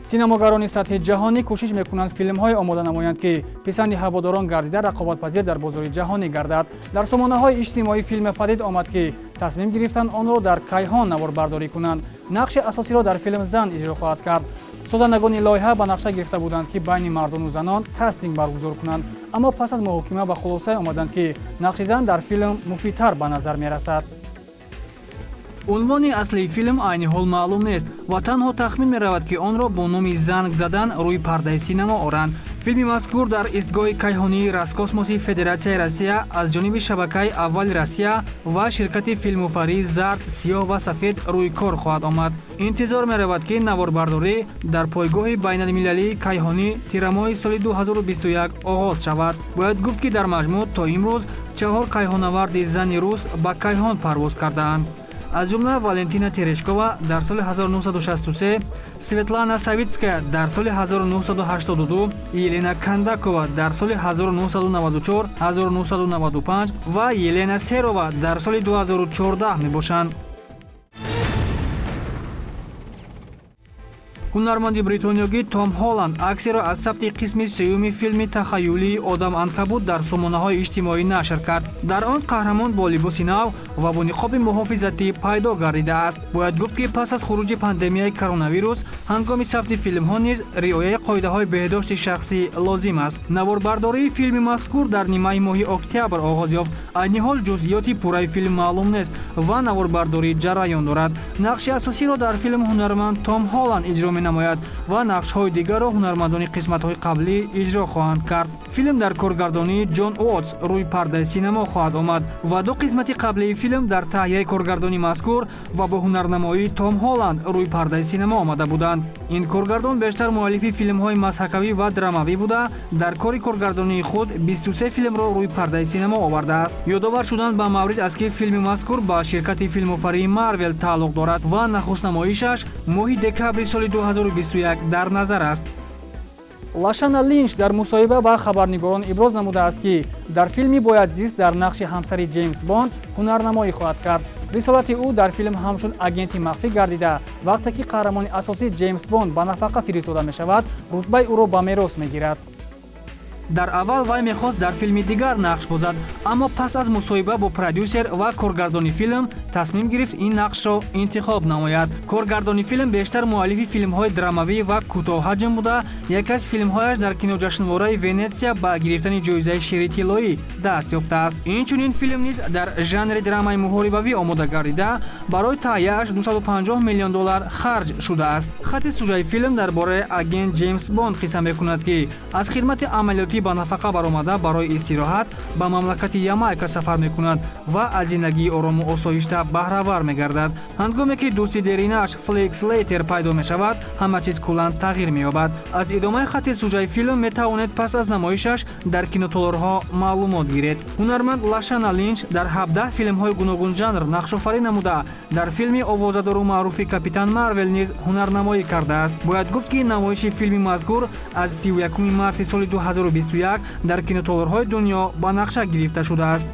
Синамогарони сатҳи ҷаҳонӣ кӯшиш мекунанд, филмҳое омода намоянд, ки писанди ҳаводорон гардида, рақобатпазир дар бозори ҷаҳонӣ гардад. Дар сомонаҳои иҷтимоӣ филме падид омад, ки тасмим гирифтанд онро дар кайҳон наворбардорӣ кунанд. Нақши асосиро дар филм зан иҷро хоҳад кард. Созандагони лоиҳа ба нақша гирифта буданд, ки байни мардону занон кастинг баргузор кунанд, аммо пас аз муҳокима ба хулосае омаданд, ки нақши зан дар филм муфидтар ба назар мерасад. Унвони аслии филм айни ҳол маълум нест ва танҳо тахмин меравад, ки онро бо номи «Занг задан» рӯи пардаи синамо оранд. Филми мазкур дар истгоҳи кайҳонии Роскосмоси Федератсияи Россия аз ҷониби шабакаи Аввали Россия ва ширкати филмофарии «Зард, сиёҳ ва сафед» рӯи кор хоҳад омад. Интизор меравад, ки наворбардорӣ дар пойгоҳи байналмилалии кайҳонӣ тирамоҳи соли 2021 оғоз шавад. Бояд гуфт, ки дар маҷмӯъ то имрӯз чаҳор кайҳонаварди зани рус ба кайҳон парвоз кардаанд, аз ҷумла Валентина Терешкова дар соли 1963, Светлана Савитская дар соли 1982, Елена Кондакова дар соли 1994, 1995 ва Елена Серова дар соли 2014 мебошанд. Ҳунарманди бритониёгӣ Том Ҳолланд аксеро аз сабти қисми сеюми филми тахаюлии «Одам анкабут» дар сомонаҳои иҷтимоӣ нашр кард. Дар он қаҳрамон бо либоси нав ва бо ниқоби муҳофизатӣ пайдо гардидааст. Бояд гуфт, ки пас аз хуруҷи пандемияи коронавирус ҳангоми сабти филмҳо низ риояи қоидаҳои беҳдошти шахсӣ лозим аст. Наворбардории филми мазкур дар нимаи моҳи октябр оғоз ёфт. Айни ҳол ҷузъиёти пурраи филм маълум нест ва наворбардорӣ ҷараён дорад. Нақши асосиро дар филм ҳунарманд Том Ҳолланд иҷро менамояд ва нақшҳои дигарро ҳунармандони қисматҳои қаблӣ иҷро хоҳанд кард. Филм дар коргардонии Ҷон Уотс рӯи пардаи синамо хоҳад омад ва ду қисмати қаблии филм дар таҳияи коргардони мазкур ва бо ҳунарнамоии Том Ҳолланд рӯи пардаи синамо омада буданд. Ин коргардон бештар муаллифи филмҳои мазҳакавӣ ва драмавӣ буда, дар кори коргардонии худ 23 филмро рӯи пардаи синамо овардааст. Ёдовар шуданд ба маврид аст, ки филми мазкур ба ширкати филмофарии Марвел тааллуқ дорад ва нахустнамоишаш моҳи декабри соли 2021 дар назар аст. Лашана Линч дар мусоҳиба ба хабарнигорон иброз намудааст, ки дар филми «Бояд зист» дар нақши ҳамсари Ҷеймс Бонд ҳунарнамоӣ хоҳад кард. Рисолати ӯ дар филм ҳамчун агенти махфӣ гардида, вақте ки қаҳрамони асосӣ Ҷеймс Бонд ба нафақа фиристода мешавад, рутбаи ӯро ба мерос мегирад. Дар аввал вай мехост дар филми дигар нақш бозад, аммо пас аз мусоҳиба бо продюсер ва коргардони филм тасмим гирифт ин нақшро интихоб намояд. Коргардони филм бештар муаллифи филмҳои драмавӣ ва кӯтоҳҳаҷм буда, яке аз филмҳояш дар киноҷашнвораи Венетсия ба гирифтани ҷоизаи Шери тиллоӣ даст ёфтааст. Инчунин филм низ дар жанри драмаи муҳорибавӣ омода гардида, барои таҳияаш 250 миллион доллар харҷ шудааст. Хати сужаи филм дар бораи агент Ҷеймс Бонд қисса мекунад, ки аз хидмати амалиётӣ ба нафақа баромада, барои истироҳат ба мамлакати Ямайка сафар мекунад ва аз зиндагии орому осоишта баҳравар мегардад. Ҳангоме ки дӯсти деринаш Феликс Лейтер пайдо мешавад, ҳама чиз куллан тағйир меёбад. Аз идомаи хати сужаи филм метавонед пас аз намоишаш дар кинотолорҳо маълумот гиред. Ҳунарманд Лашана Линч дар 17 филмҳои гуногунжанр нақшофарӣ намуда, дар филми овозадору маъруфи «Капитан Марвел» низ ҳунарнамоӣ кардааст. Бояд гуфт, ки намоиши филми мазкур аз 31 марти соли 2021 дар кинотолорҳои дунё ба нақша гирифта шудааст.